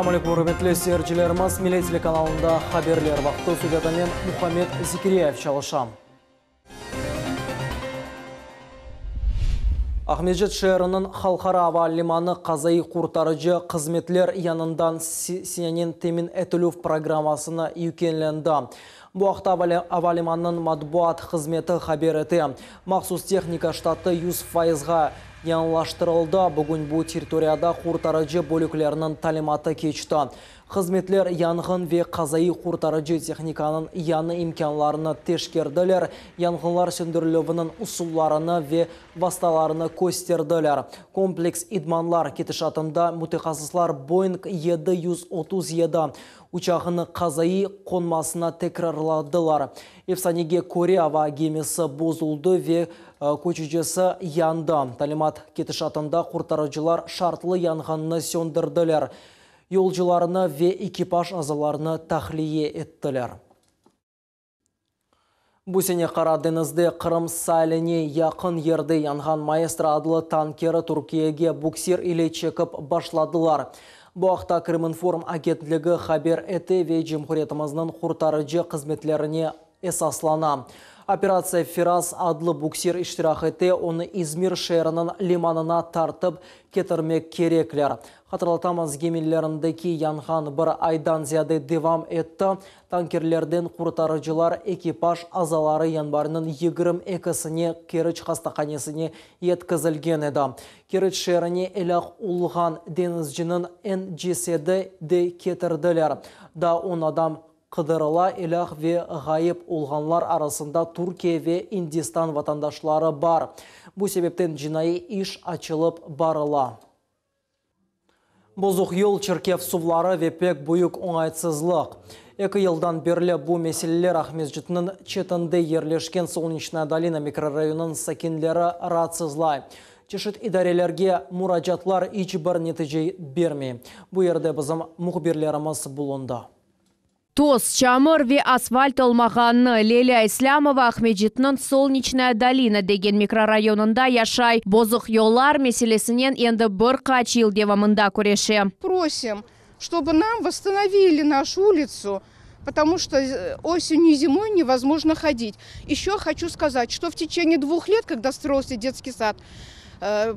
Selâm aleyküm, ürmetli seyircilerimiz! Millet telekanalında haberler vaqtı. Studiyada men, Muhammed Zekiryayev, çalışam. Aqmescit şeeriniñ halqara ava limanı qazaiy qurtarıcı hızmetler yanından sinenen temin etilüv programmasına yüklenlendi. Bu aqta ava limanınıñ matbuat hızmeti haber ete. Mahsus tehnika ştatı 100 fayızğa yañılaştırıldı, bugün bu territoriyada qurtarıcı bölükleriniñ talimatı keçti. Hızmetler yanğın ve qazaiy qurtarıcı tehnikanıñ yañı imkânlarını teşkerdiler, yanğınlar söndürilüviniñ usullarını ve vastalarını kösterdiler. Kompleks idmanlar ketişatında mütehassıslar Boeing 737 uçağını qazaiy qonmasına tekrarladılar. Efsanege köre, ava gemisi bozuldı ve köçücisi yandı. Talimat ketişatında qurtarıcılar şartlı yanğınnı söndürdiler. Yolcularnı ve ekipaj azalarını tahliye ettiler. Bu sene Qara deñizde Qırım sailine yaqın yerde yanğan Maestro adlı tankeri Türkiyege buksir ile çekip başladılar. Bu aqta Krıminform agentligi haber ete ve cumhuriyetimizniñ qurtarıcı hızmetlerine esaslana. Operatsiya Firaz adlı buksir iştirak ete, onı İzmir şeeriniñ limanına tartıp ketirmek kerekler. Hatırlatamız, gemilerindeki yanğan bir aydan ziyade devam etti. Tankerlerden qurtarıcılar ekipaj azaları yanvarniñ 22-sine Keriç hastahanesine yetkizilgen edi. Keriç şeerine elâk olğan deñizciniñ cesedi de ketirdiler. Daa on adam qıdırıla, elâk ve ğayıp olğanlar arasında Türkiye ve İndistan vatandaşları bar. Bu sebepten cinaiy iş açılıp barıla. Bozuq yol, çirkef suvları ve pek büyük oñaytsızlıq. Eki yıldan berli bu meseleler Aqmescitniñ çetinde yerleşken Solneçnaya dolina mikrorayonınıñ sakinleri raatsızlay. Çeşit idarelerge muracaatlar iç bir netice bermey. Bu yerde bizim mühbirlerimiz bulundı. Toz, çamur ve asfalt olmağanını Lelâ İslâmova Aqmescitniñ Solneçnaya dolina degen mikrorayonında yaşay. Bozuq yollar meselesinen endi bir qaç yıl devamında küreşe. Просим, чтобы нам восстановили нашу улицу, потому что осенью и зимой невозможно ходить. Еще хочу сказать, что в течение 2 лет, когда строился детский сад,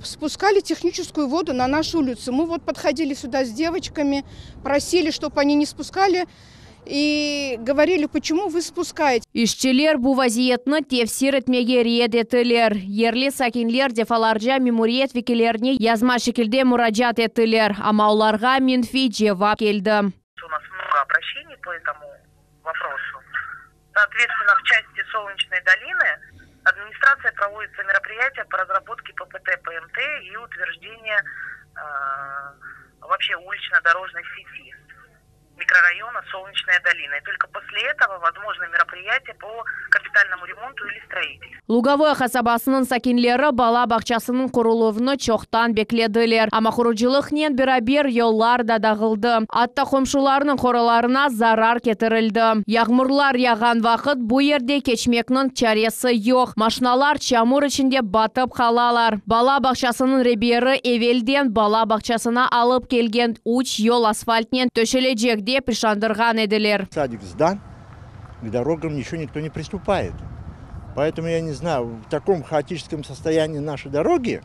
спускали техническую воду на нашу улицу. Мы вот подходили сюда с девочками, просили, чтобы они не спускали, и говорили, почему вы спускаете. İşçiler bu vaziyetni tefsir etmege red ettiler. Yerli sakinler defalarca memuriyet vekillerine yazma şekilde muracaat ettiler. Amma olarğa menfiy cevap keldi. У нас много обращений по этому вопросу. Соответственно, в части Солнечной долины администрация проводится мероприятия по разработке ППТ, ПМТ и утверждение вообще улично-дорожной сети микрорайона Солнечная долина. И только после этого возможны мероприятия по капитальному ремонту или строительству. Lugovoye qasabasınıñ sakinleri bala bağçasınıñ quruluvını çoqtan beklediler. Amma qurucılıqnen beraber yollar da dağıldı. Atta qomşularnıñ qoralarına zarar ketirildi. Yağmurlar yağğan vaqıt bu yerde keçmekniñ çaresi yoq. Maşinalar çamur içinde batıp qalalar. Bala bağçasınıñ reberi evelden bala bağçasına alıp kelgen üç yol asfaltnen töşelecek dep işandırğan ediler. Садик сдан, к дорогам еще никто не приступает. Поэтому я не знаю, в таком хаотическом состоянии наши дороги,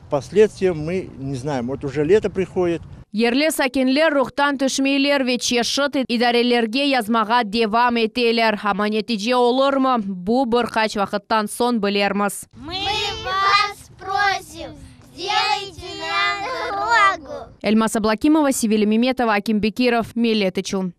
последствия мы не знаем. Вот уже лето приходит. Yerli sakinler ruhtan tüşmeyler ve çeşit idarelerge yazmağa devam eteler. Amma netice olurmı? Bu bir qaç vaqıttan soñ bilermiz. Мы вас просим, сделайте нам дорогу. Эльмаса Аблакимова, Севиля Меметова, Аким Бекиров, Millet içün.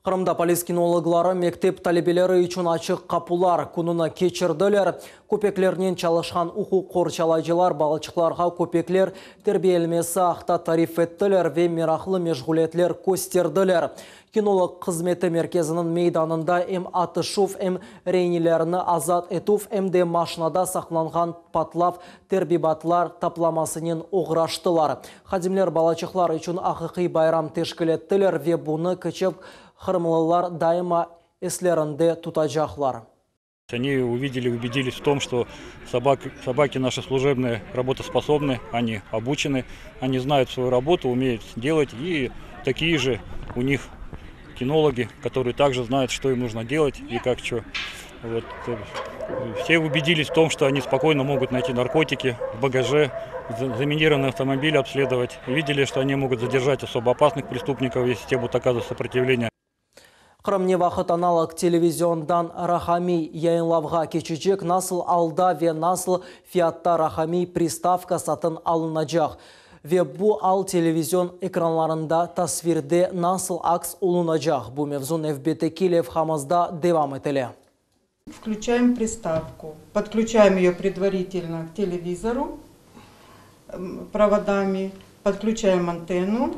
Qırımda polis kinologları mektep talebeleri içün açıq qapular kününi keçirdiler. Köpeklernen çalışqan uquq qorçalayıcılar balaçıqlarğa köpekler terbiyelmesi aqta tarif ettiler ve meraqlı meşğuliyetler kösterdiler. Kinolog hızmeti merkeziniñ meydanında em atışuv, em reinelerni azat etüv, em de maşinada saqlanğan patlav tertibatlar toplamasınen oğraştılar. Hadimler balaçıqlar içün aqiqiy bayram teşkil ettiler ve bunı kiçik qırımlılar daima eslerinde tutacaqlar. Они увидели, убедились в том, что собак, собаки наши служебные работоспособны, они обучены, они знают свою работу, умеют делать, и такие же у них кинологи, которые также знают, что им нужно делать и как что. Вот. Все убедились в том, что они спокойно могут найти наркотики в багаже, заминированные автомобили обследовать. Видели, что они могут задержать особо опасных преступников, если те будут оказывать сопротивление. Qırım ne vaqıt analog televiziondan raqamiy yayınlavğa keçecek, nasıl alda ve nasıl fiyatta raqamiy pristavka satın alınacaq ve bu al televizion ekranlarında tasvirde nasıl aks olunacaq? Bu mevzu nevbetteki levhamızda devam etile. Включаем приставку, подключаем ее предварительно к телевизору проводами, подключаем антенну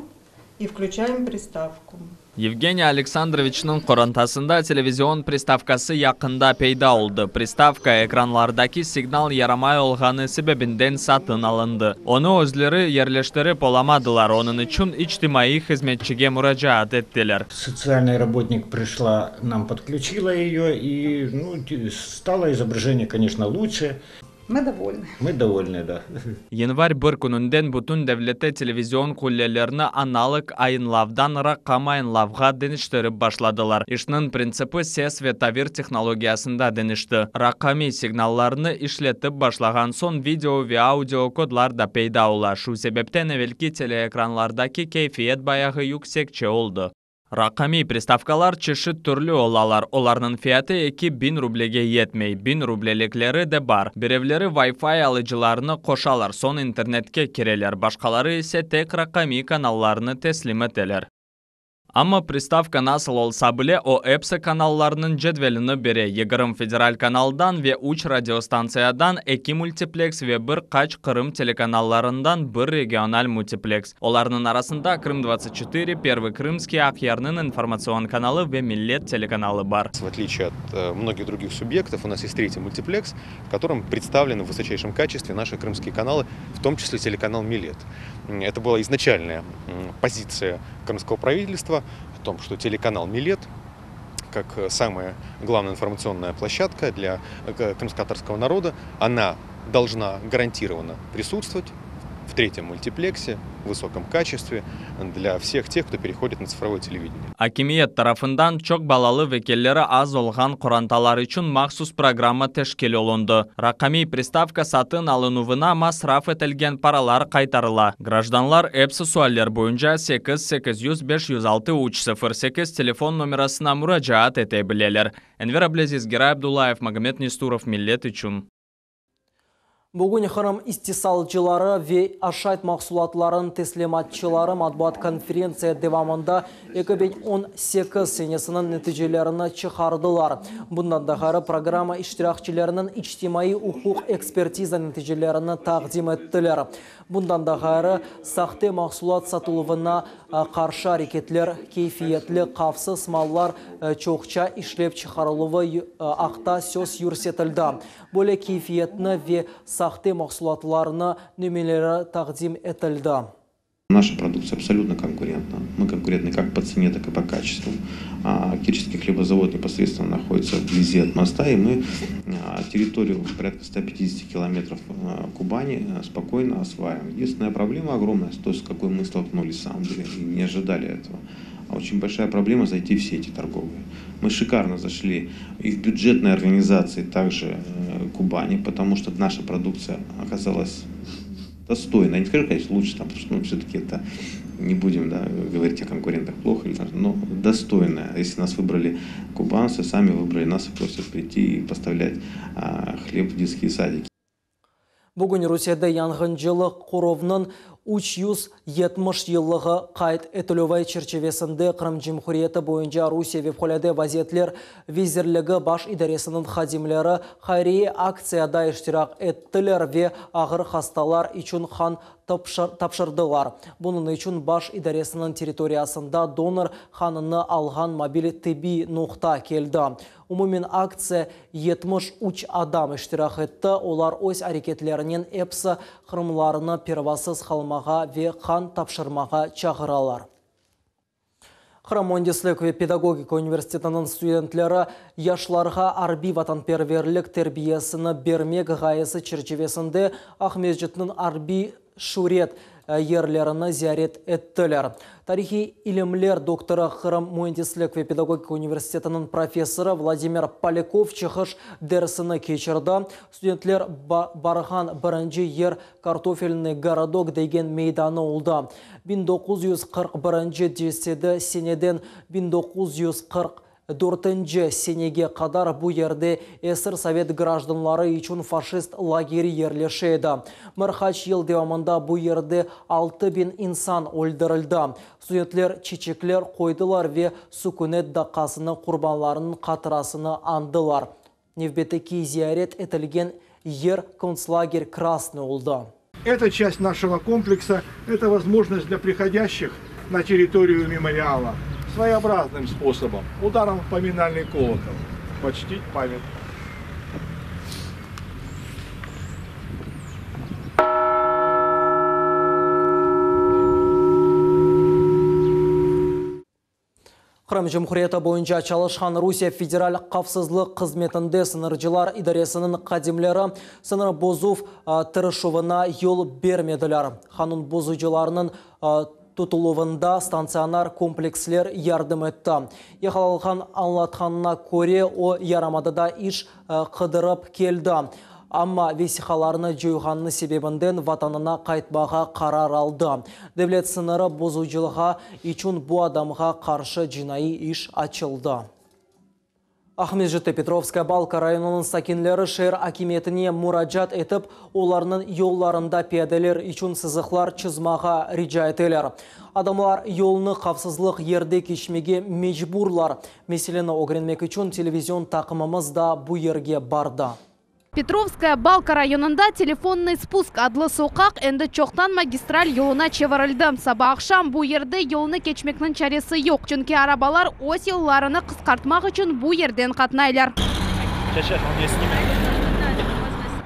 и включаем приставку. Yevgeniy Aleksandroviçniñ qorantasında televizion pristavkası yaqında peyda oldı. Pristavka, ekranlardaki signal yaramay olğanı sebebinden satın alındı. Onı özleri yerleştirip olamadılar, onıñ içün içtimaiy hızmetçige muracaat ettiler. Социальный работник пришла, нам подключила ее, и ну, стало изображение, конечно, лучше. Мы довольны. Мы довольны, да. Yanvar bir kününden bütün devlette televizion qullelerini analog ayınlavdan raqam ayınlavğa deñiştirip başladılar. İşniñ printsipi ses ve tavir tehnologiyasında deñişti. Raqamiy signallarnı işletip başlağan soñ video ve audio kodlar da peyda ola. Şu sebepten evelki teleekranlardaki keyfiyet bayağı yüksekçe oldı. Raqamiy pristavkalar çeşit türlü olalar. Olarnıñ fiyatı 2000 rublege yetmey, 1000 rublelikleri de bar. Birevleri Wi-Fi alıcılarını qoşalar, soñ internetke kireler, başqaları ise tek raqamiy kanallarnı teslim eteler. Amma pristavka nasıl olsa bile, o episi kanallarnıñ cedvelini bere, 20 federal kanaldan ve üç radiostantsiyadan eki multipleks ve bir qaç Qırım telekanallarından bir regional multipleks. Olarnıñ arasında Krım 24, Первый Крымский, Aqyarnıñ informatsion kanalı ve Millet telekanalı bar. В отличие от многих других субъектов, у нас есть третий мультиплекс, в котором представлены в высочайшем качестве наши крымские каналы, в том числе телеканал «Милет». Это была изначальная позиция крымского правительства о том, что телеканал «Милет» как самая главная информационная площадка для крымско-татарского народа, она должна гарантированно присутствовать в третьем мультиплексе в высоком качестве для всех тех, кто переходит на цифровое телевидение. Akimiyet tarafından çoq balalı ve keliri az olğan qorantalar içün mahsus programma teşkil olundı. Raqamiy pristavka satın alınuvına masraf etilgen paralar qaytarıla. Grajdanlar episi sualler boyunca 8 800 506 308 telefon nomerasına muracaat ete bileler. Enver Ablâziz, Giray Abdullayev, Magomed Nesturov, Millet içün. Bugün Qırım istisalcıları ve aşayt mahsulatlarınıñ teslimatçıları matbuat konferentsiya devamında 2018 senesiniñ neticelerini çıqardılar. Bundan da ğayrı programma iştirakçileriniñ içtimaiy-uquq ekspertiza neticelerini taqdim ettiler. Bundan da ğayrı, sahte mahsulat satıluvına qarşı areketler, keyfiyetli, havfsız mallar çoqça işlep çıqarıluvı aqta söz yürsetildi. Böyle keyfiyetni ve sahte mahsulatlarnı nümüneleri taqdim etildi. Наша продукция абсолютно конкурентна. Мы конкурентны как по цене, так и по качеству. Керченский хлебозавод непосредственно находится вблизи от моста, и мы территорию порядка 150 километров Кубани спокойно осваиваем. Единственная проблема огромная, то, с какой мы столкнулись, на самом деле, и не ожидали этого. Очень большая проблема зайти в сети торговые. Мы шикарно зашли и в бюджетные организации также Кубани, потому что наша продукция оказалась достойна. Я не скажу, конечно, лучше, там, потому что ну, все-таки это не будем да, говорить о конкурентах плохо, или, но достойная. Если нас выбрали кубанцы, сами выбрали нас и просят прийти и поставлять хлеб в детские садики. Bugün Rusiyede yanğıncılıq quruvnıñ 370 yıllığı qayd etilüvi çerçivesinde Qırım Cumhuriyeti boyunca Rusiye Fevqulâde vaziyetler Vezirligi baş idaresiniñ hadimleri hayriye aktsiyada iştirak ettiler ve ağır hastalar içün qan tapşırdılar. Bunıñ içün baş idaresiniñ territoriyasında donor qanını alğan mobil tibbiy noqta keldi. Umumen aktsiya 73 adam iştirak etti. Olar öz areketlerinen episi qırımlarnı pervasız qalmağa ve qan tapşırmağa çağıralar. Qırım müendislik ve pedagogika universitetiniñ studentleri yaşlarğa arbiy vatanperverlik terbiyesini bermek ğayesi çerçivesinde Aqmescitniñ arbiy şüret yerlerini ziyaret ettiler. Tarihiy ilimler doktorı, Qırım müendislik ve pedagogika universitetiniñ professorı Vladimir Polâkov çıqış dersini keçirdi. Studentler barğan birinci yer Kartofelnıy gorodok degen meydanı oldı. 1941 seneden 1944 senege qadar bu yerde esir sovet grajdanları içün faşist lageri yerleşe edi. Bir qaç yıl devamında bu yerde 6000 insan öldürildi. Studentler çiçekler qoydılar ve sükünet daqqasını qurbanlarnıñ hatırasını añdılar. Nevbetteki ziyaret etilgen yer kontslager Krasnıy oldı. Эта часть нашего комплекса – это возможность для приходящих на территорию мемориала своеобразным способом, ударом в поминальный колокол, почтить память. Qırım Cumhuriyeti boyunca çalışqan Rusiye Federal havfsızlıq hızmetinde sıñırcılar idaresiniñ hadimleri sıñır bozuv tırışuvına yol bermediler. Qanun bozucılarnıñ tutuluvında stantsionar kompleksler yardım etti. Yaqalanğan añlatqanına köre, o, yarımadada iş qıdırıp keldi, amma vesiqalarını coyğanı sebebinden vatanına qaytmağa qarar aldı. Devlet sıñırı bozucılığı içün bu adamğa qarşı cinaiy iş açıldı. Aqmescitte Petrovskaya Balka rayonınıñ sakinleri şeer akimiyetine muracaat etip, olarnıñ yollarında piyadeler içün sızıqlar çızmağa rica eteler. Adamlar yolnı havfsızlıq yerde keçmege mecburlar. Meseleni ögrenmek içün televizion taqımımız da bu yerge bardı. Petrovskaya Balka rayonında Telefonnıy spusk adlı soqaq endi çoqtan magistral yoluna çevirildi. Saba-aqşam bu yerde yolnı keçmekniñ çaresi yoq, çünki arabalar öz yollarını qısqartmaq içün bu yerden qatnaylar.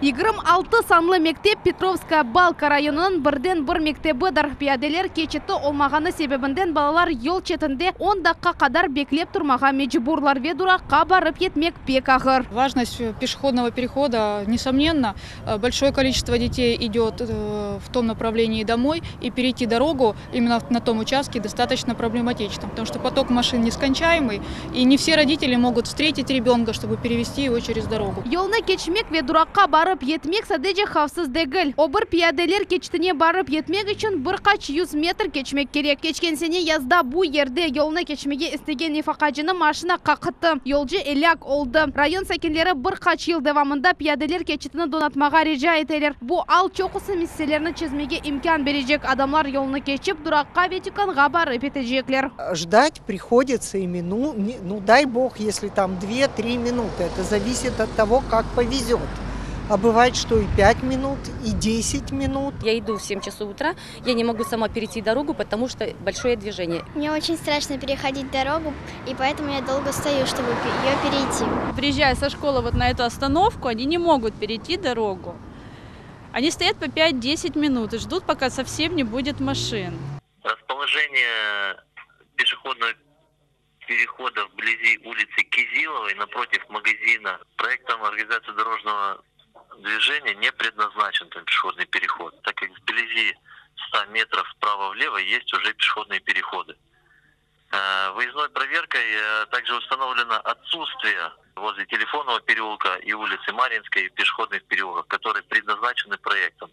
26 sanlı mektep Petrovskaya Balka rayonınıñ birden bir mektebidir. Piyadeler keçiti olmağanı sebebinden balalar yol çetinde on daqqa qadar beklep turmağa mecburlar ve duraqqa barıp yetmek pek ağır. Важность пешеходного перехода, несомненно, большое количество детей идет в том направлении домой, и перейти дорогу именно на том участке достаточно проблематично, потому что поток машин нескончаемый, и не все родители могут встретить ребенка, чтобы перевести его через дорогу. Yolnı keçmek ve duraqqa barıp yetmek sadece havfsız degil. O bir piyadeler keçitine barıp yetmek içün bir qaç yüz metr keçmek kerek. Keçken sene yazda bu yerde yolnı keçmege istegen nefaqacını maşina qaqıttı, yolcu elâk oldı. Rayon sakinleri bir qaç yıl devamında piyadeler keçitini donatmağa rica eteler. Bu al çoqusı meselelerni çezmege imkân berecek, adamlar yolnı keçip, duraqqa ve tükânğa barıp yetecekler. Ждать приходится и minu, ну дай бог, если там две-три минуты, это зависит от того, как повезет. А бывает, что и 5 минут, и 10 минут. Я иду в 7 часов утра, я не могу сама перейти дорогу, потому что большое движение. Мне очень страшно переходить дорогу, и поэтому я долго стою, чтобы ее перейти. Приезжая со школы вот на эту остановку, они не могут перейти дорогу. Они стоят по 5-10 минут и ждут, пока совсем не будет машин. Расположение пешеходного перехода вблизи улицы Кизиловой напротив магазина проектом организации дорожного движения не предназначен там пешеходный переход, так как вблизи 100 метров вправо-влево есть уже пешеходные переходы. Выездной проверкой также установлено отсутствие возле Телефонного переулка и улицы Марьинской пешеходных переулков, которые предназначены проектом.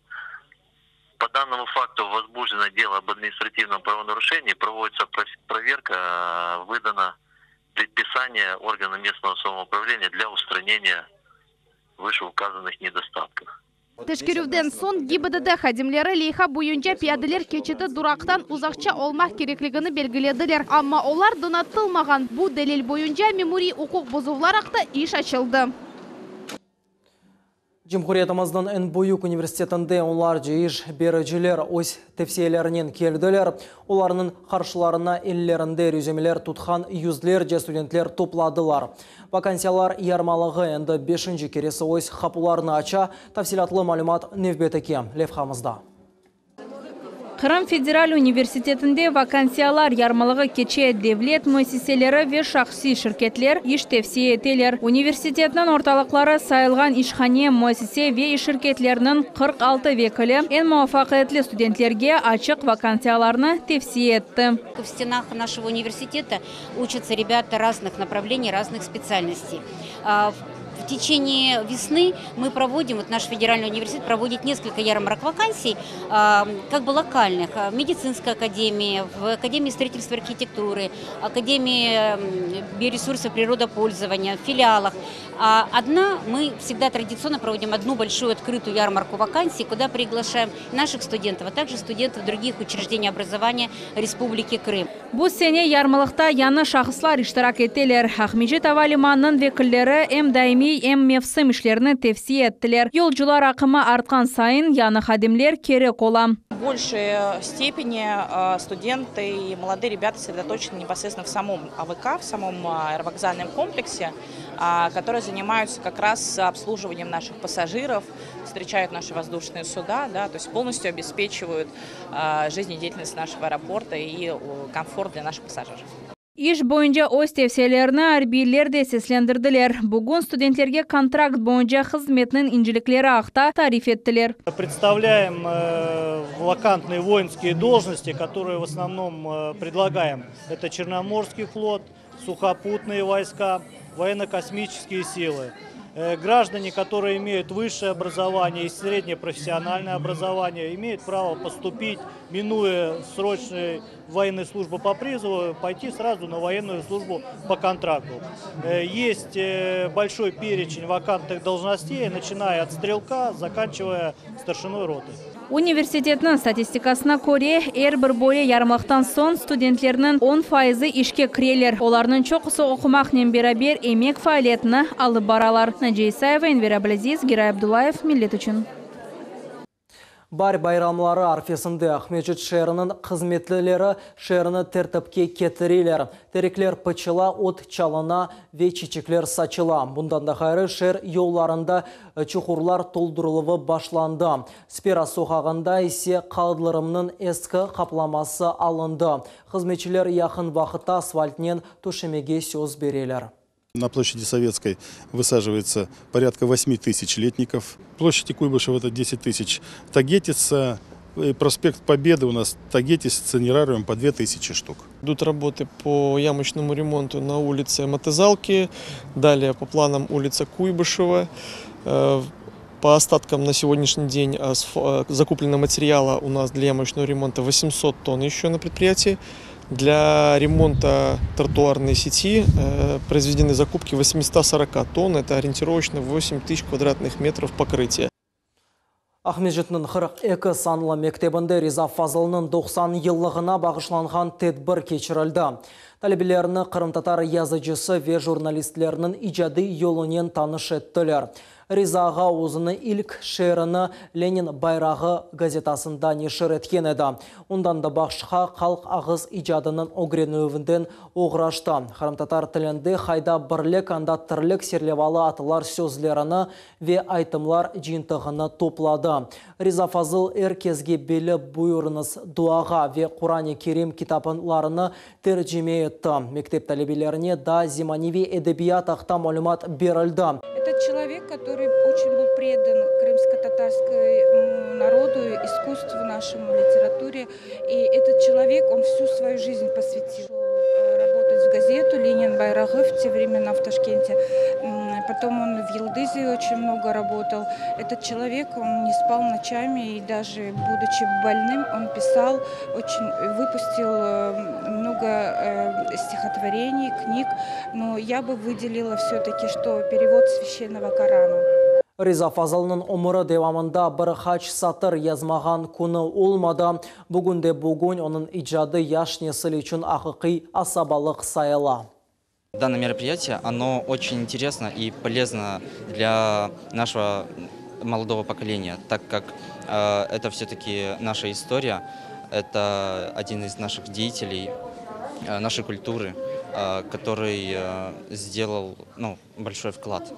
По данному факту возбуждено дело об административном правонарушении, проводится проверка, выдано предписание органам местного самоуправления для устранения вышеуказанных недостатков. Teşkerüvden soñ GİBDD hadimleri leyha boyunca piyadeler keçiti duraqtan uzaqça olmaq kerekligini belgilediler, amma olar donatılmağan. Bu delil boyunca memuriy uquq bozuvlar aqta iş açıldı. Cumhuriyetimizniñ eñ büyük universitetinde onlarca iş bericiler öz tevsiyelerinen keldiler. Olarnıñ qarşılarına ellerinde rezümeler tutqan yüzlerce studentler topladılar. Vakansiyalar yarmalığı endi beşinci keresi öz qapularını aça. Tafsilâtlı malümat nevbetteki levhamızda. Qırım federal universitetinde vakansiyalar yarmalığı keçe, devlet müessiseleri ve şahsiy şirketler iş tevsiye eteler. Universitetniñ ortalıqları sayılğan işhane, müessise ve şirketlerniñ 46 vekili eñ muvafaqiyetli studentlerge açıq vakansiyalarnı tevsiye etti. В стенах нашего университета учатся ребята разных направлений, разных специальностей. В течение весны мы проводим, вот наш федеральный университет проводит несколько ярмарок вакансий, как бы локальных, в медицинской академии, в Академии строительства и архитектуры, Академии биоресурсов природопользования, в филиалах. А одна, мы всегда традиционно проводим одну большую открытую ярмарку вакансий, куда приглашаем наших студентов, а также студентов других учреждений образования Республики Крым. Bu sene yarmalıqta yañı şahıslar iştirak eteler. Aqmescit ava limanınıñ vekilleri em daimiy, em mevsim işlerini tevsiye ettiler. Yolcular aqımı artqan sayın yañı hadimler kerek ola. В большей степени студенты и молодые ребята сосредоточены непосредственно в самом АВК, в самом аэровокзальном комплексе, которые занимаются как раз обслуживанием наших пассажиров, встречают наши воздушные суда, да, то есть полностью обеспечивают жизнедеятельность нашего аэропорта и комфорт для наших пассажиров. İş boyunca öz tevsiyelerini arbiyler de seslendirdiler. Bugün studentlerge kontrakt boyunca hızmetniñ incelikleri aqta tarif ettiler. Представляем вакантные воинские должности, которые в основном предлагаем. Это Черноморский флот, сухопутные войска, военно-космические силы. Граждане, которые имеют высшее образование и среднее профессиональное образование, имеют право поступить, минуя срочную военную службу по призыву, пойти сразу на военную службу по контракту. Есть большой перечень вакантных должностей, начиная от стрелка, заканчивая старшиной роты. Universitetniñ statistikasına köre, er bir böyle yarmalıqtan soñ studentlerniñ 10 fayızı işke kireler. Olarnıñ çoqusı oqumaqnen beraber emek faaliyetini alıp baralar. Naciye İsayeva, Enver Ablâziz, Giray Abdullayev, Millet içün. Baar bayramları arfesinde Aqmescit şeeriniñ hızmetlileri şeerni tertipke ketireler. Terekler pıçıla, ot çalına ve çiçekler saçıla. Bundan da ğayrı şeer yollarında çuqurlar toldurıluvı başlandı. Spera soqağında ise qaldırımnıñ eski qaplaması alındı. Hızmetçiler yaqın vaqıtta asfaltnen töşemege söz bereler. На площади Советской высаживается порядка 8 тысяч летников. Площади Куйбышева это 10 тысяч тагетица. И проспект Победы у нас тагетис с цинерарием по 2000 штук. Идут работы по ямочному ремонту на улице Мотозалки, далее по планам улица Куйбышева. По остаткам на сегодняшний день закуплено материала у нас для ямочного ремонта 800 тонн еще на предприятии. Для ремонта тротуарной сети произведены закупки 840 тонн, это ориентировочно 8 тысяч квадратных метров покрытия. Aqmescitniñ 42 sanlı mektebinde Riza Fazılnıñ 90 yıllığına bağışlanğan tedbir keçirildi. Talebelerni qırımtatar yazıcısı ve jurnalistleriniñ icadiy yolunen tanış ettiler. Riza ağa özüniñ ilk şiirini Lenin bayrağı gazetasında neşir etken edi. Ondan da başqa halq ağız icadınıñ ögrenüvinen oğraştı. Qırımtatar tilinde Qayda birlik, anda tirlik serlevalı atalar sözlerini ve aytımlar cıyıntığını topladı. Riza Fazıl Er kesge belli buyurıñız duağa ve Quran-ı Kerim kitaplarını tercime etti. Mektep talebelerine da zemaneviy edebiyat aqta malümat berildi. Это человек, который очень был предан крымско-татарскому народу, искусству нашему, литературе. И этот человек, он всю свою жизнь посвятил работать в газету «Ленин bayrağı» в те времена в Ташкенте. Потом он в Йылдызе очень много работал. Этот человек, он не спал ночами и даже будучи больным, он писал, очень выпустил много стихотворений, книг. Но я бы выделила все-таки, что перевод священного Корана. Riza Fazılnıñ ömüri devamında bir qaç satır yazmağan künü olmadı. Bugün de bugün onıñ icadı yaş nesil içün aqiqiy asabalıq sayıla. Данное мероприятие, оно очень интересно и полезно для нашего молодого поколения, так как это все-таки наша история, это один из наших деятелей, нашей культуры, который сделал, ну, большой вклад.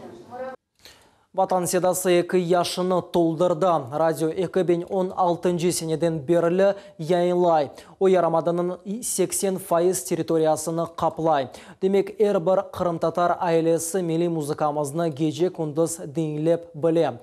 Vatan sedası eki yaşını toldurdı. Radio 2016 seneden berli yayınlay. O yarımadanıñ 80% territoriyasını qaplay. Demek, er bir qırımtatar ailesi milliy muzıkamıznı gece-kündüz diñlep bile.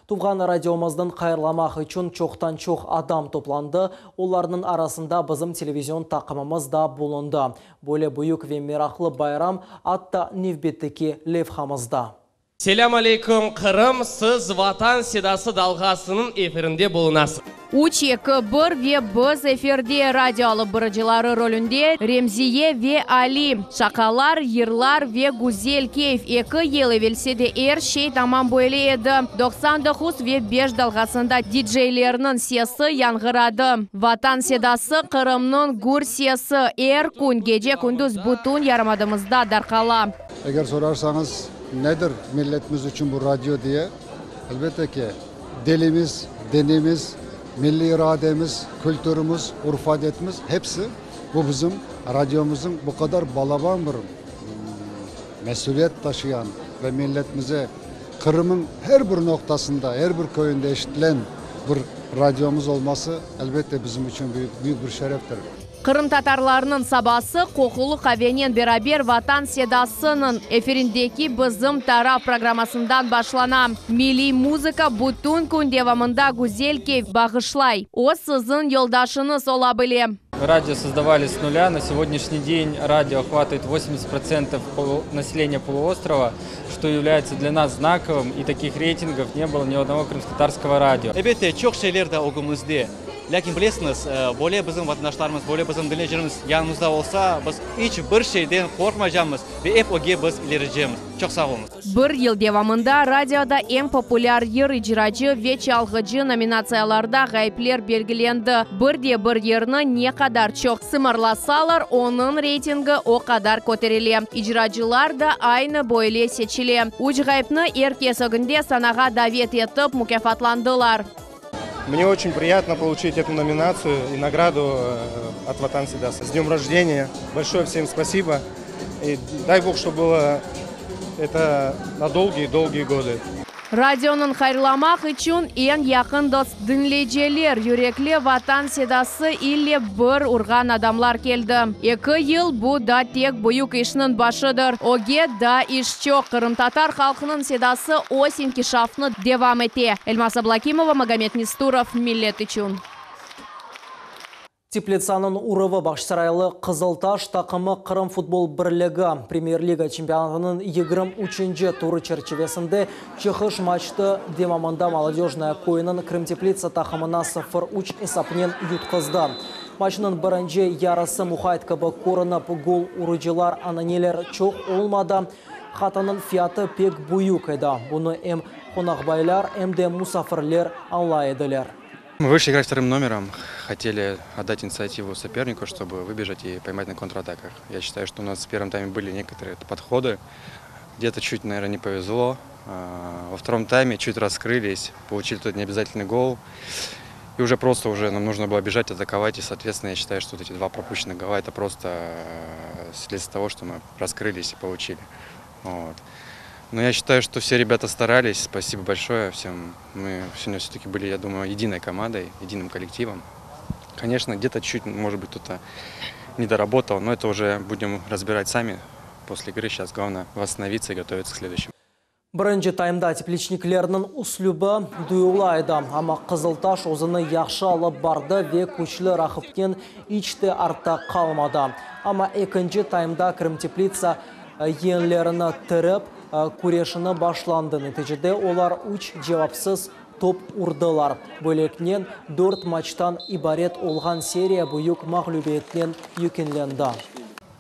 Tuvğan radiomıznı hayırlamaq içün çoqtan-çoq adam toplandı, olarnıñ arasında bizim televizion taqımımız da bulundı. Böyle büyük ve meraqlı bayram atta nevbetteki levhamızda. Selâm aleyküm, Qırım! Siz Vatan sedası dalğasınıñ efirinde bulunasıñız. Üç, eki, bir ve biz efirde, radio alıp barıcıları rolünde Remziye ve Ali. Şaqalar, yırlar ve güzel keyf. Eki yıl evelsi de er şey tamam böyle edi. 99 ve beş dalğasında diceylerniñ sesi yañğıradı. Vatan sedası, Qırımnıñ gür sesi, er kün, gece-kündüz bütün yarımadamızda darqala. Eger sorarsañız, nedir milletimiz içün bu radio diye, elbette ki, dilimiz, dinimiz, milliy irademiz, kültürimiz, urf-adetimiz, hepsi bu bizim radiomıznıñ bu qadar balaban bir mesüliyet taşıyan ve milletimize Qırımıñ her bir noqtasında, her bir köyünde eşitilen bir radiomız olması, elbette, bizim içün büyük, büyük bir şereftir. Qırımtatarlarnıñ sabası qoqulı qavenen beraber Vatan sedasınıñ efirindeki Bizim taraf programmasından başlana. Milliy muzıka bütün kün devamında güzel keyf bağışlay. O, siziñ yoldaşıñız ola bile. Радио создавали с нуля. На сегодняшний день радио охватывает 80% населения полуострова, что является для нас знаковым. И таких рейтингов не было ни у одного крымско-татарского радио. Elbette, çoq şeyler de ögümizde. Lâkin bilesiñiz, böyle bizim vatandaşlarımız, böyle bizim diñleyicilerimiz yanımızda olsa, biz iç bir şeyden qorqmaycaqmız ve ep ögge biz ilericemiz. Çoq sağ oluñız. Bir yıl devamında radioda eñ populâr yır icracı ve çalğıcı nominatsiyalarda ğayıpler belgilendi. Bir de bir yırnı ne qadar çoq sımarlasalar, onıñ reytingi o qadar köterile. İcracılar da aynı böyle seçile. Üç ğayıpnı er kes ögünde sanağa davet etip mukâfatlandılar. Мне очень приятно получить эту номинацию и награду от Ватан Седасы. С днем рождения! Большое всем спасибо! И дай Бог, чтобы было это на долгие-долгие годы. Radionıñ hayırlamaq içün eñ yaqın dost diñleyiciler, yürekli Vatan sedası ile bir urğan adamlar keldi. Eki yıl, bu da tek büyük işniñ başıdır. Ögge daa iş çoq. Qırımtatar halqınıñ sedası öz inkişafını devam ete. Elmaz Ablâkimova, Magomed Nesturov, Millet içün. Teplitsanıñ uruvı Bağçasaraylı Qızıltaş taqımı Qırım futbol birligi Premyer-liga çempionatınıñ 23-nci turı çerçivesinde çıqış maçtı devamında Molodöjnoye köyüniñ Krımteplitsa taqımına sıfır üç esapnen yutquzdı. Maçnıñ birinci yarısı muqayt kibi körünip, gol urucılar ananeler çoq olmadı. Hatanıñ fiyatı pek büyük edi, bunı em qonaqbaylar, em de musafirler añlay ediler. Мы вышли играть вторым номером, хотели отдать инициативу сопернику, чтобы выбежать и поймать на контратаках. Я считаю, что у нас в первом тайме были некоторые подходы, где-то чуть, наверное, не повезло. Во втором тайме чуть раскрылись, получили тот необязательный гол. И уже просто уже нам нужно было бежать, атаковать. И, соответственно, я считаю, что вот эти два пропущенных гола – это просто следствие того, что мы раскрылись и получили. Вот. Но я считаю, что все ребята старались. Спасибо большое всем. Мы сегодня все-таки были, я думаю, единой командой, единым коллективом. Конечно, где-то чуть, может быть, кто-то не доработал, но это уже будем разбирать сами после игры. Сейчас главное восстановиться и готовиться к следующему. Birinci taymda tepliçniklerniñ üslübi duyula edi, amma Qızıltaş özüni yahşı alıp bardı ve küçlü raqipten iç te artta qalmadı. Amma ekinci taymda Krımteplitsa yeñilerini tirip, küreşini başlandı. Neticede olar üç cevapsız top urdılar. Böyleliknen, dört maçtan ibaret olğan seriya büyük mağlübiyetnen yekünlendi.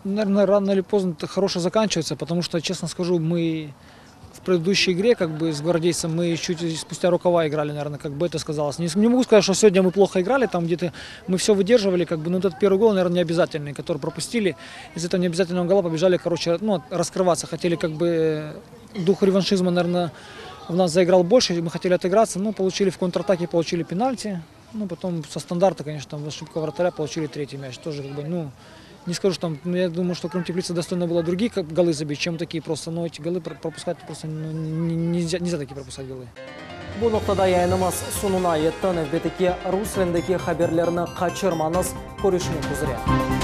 Наверное, рано или поздно это хорошо заканчивается, потому что, честно скажу, мы в предыдущей игре, как бы с гвардейцем, мы чуть спустя рукава играли, наверное, как бы это сказалось. Не, не могу сказать, что сегодня мы плохо играли, там где-то мы все выдерживали, как бы, но этот первый гол, наверное, не обязательный, который пропустили. Из этого необязательного гола побежали, короче, ну, раскрываться, хотели как бы дух реваншизма, наверное, в нас заиграл больше, мы хотели отыграться, но получили в контратаке, получили пенальти. Ну, потом со стандарта, конечно, там ошибка вратаря, получили третий мяч. Тоже как бы, ну, Не скажу, что там, ну, я думаю, что Крым-Теплица достойна была другие голы забить, чем такие просто, но эти голы пропускать просто ну, нельзя, нельзя такие пропускать голы. Bu noqtada yayınımız soñuna yetti. Nevbetteki rus tilindeki haberlerni qaçırmañız. Körüşmek üzre.